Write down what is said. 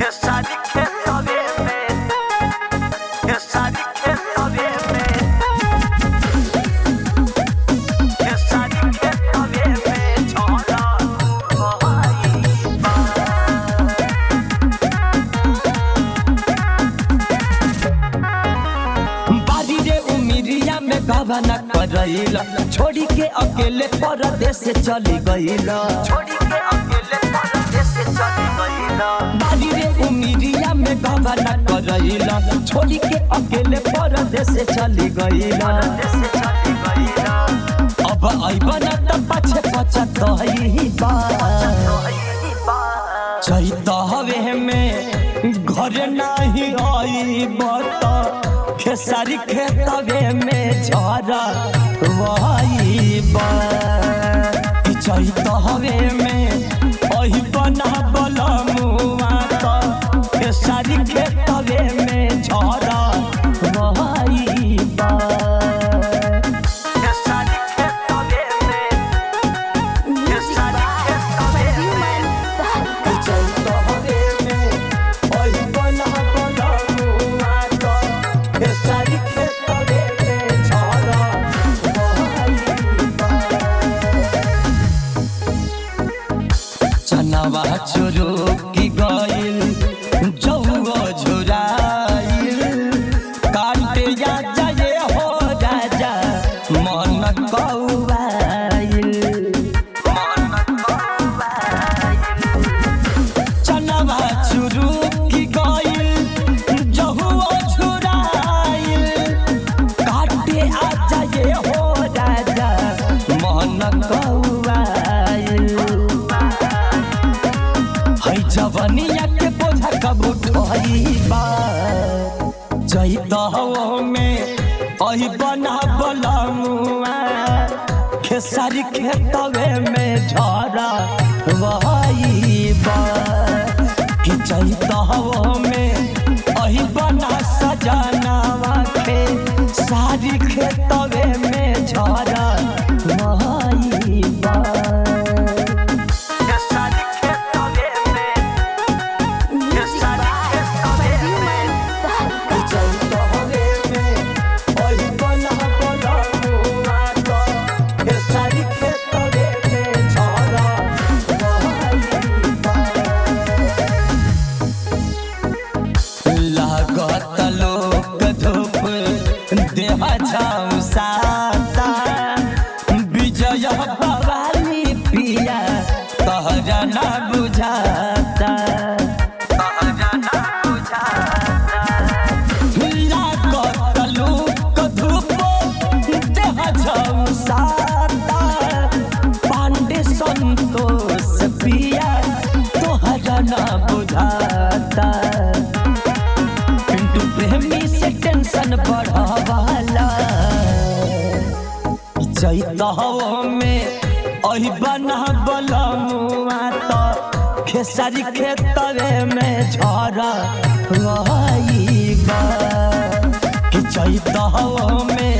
खेसारी खेतवे में, खेसारी खेतवे में, खेसारी खेतवे में झरा बा। बारी रे उमिरिया में गवाना करैला, छोड़ी के अकेले परदेस चली गईला। छोड़ी के अकेले परदेस चली गईला। बारी रे उमिरिया में गवाना करैला, छोड़ी के अकेले परदेस चली गईला। परदेस चली गईला। अब अइबा ना त पाछे पछतइबा। तोहई बा। चैतवे में घर नाही आइब त खेसारी खेतवे में झरा वहीबा। कि चैतवे में अइब ना बलमुआ त खेसारी खेतवे में झरा वहीबा। खेसारी खेतवे में, खेसारी खेतवे में, चैतवे में अइब ना बलमुआ त खेसारी खेतवे में झरा वहीबा। चनवा चुरुकी गइल, जौआ झुराइल, काटे या जाए हो राजा मन कौआइल। मन कौआइल। चनवा चुरुकी गइल, जहुआ झुराइल, काटे आ जाए हो राजा मन कौआइल। है जवनिया के बोझा कब उठइबा। जइतहो में अहि बना बलमुआ खेसारी खेतवे में झरा वहीबा। कि जइतहो में अहि बना सजनावा खे सारी खेतवे में झरा वहीबा। खेसारी खेतवे में, खेसारी खेतवे में, चैतवे में अहि बना बलमुआ त खेसारी खेतवे में झरा वहीबा। लागत लोक धूप देह झमसाता, विजय भवानी पिया तहरा ना बुझाता। तहरा ना बुझाता। लागत लोक धूप देह झमसाता, पांडे संतोष पिया तोहरा ना बुझाता। पिंटू प्रेमी से टेंशन बढ़ावाला। चैतहो में अहि बना बलमुआ त खेसारी खेतवे में झरा वहीबा। कि चैतहो में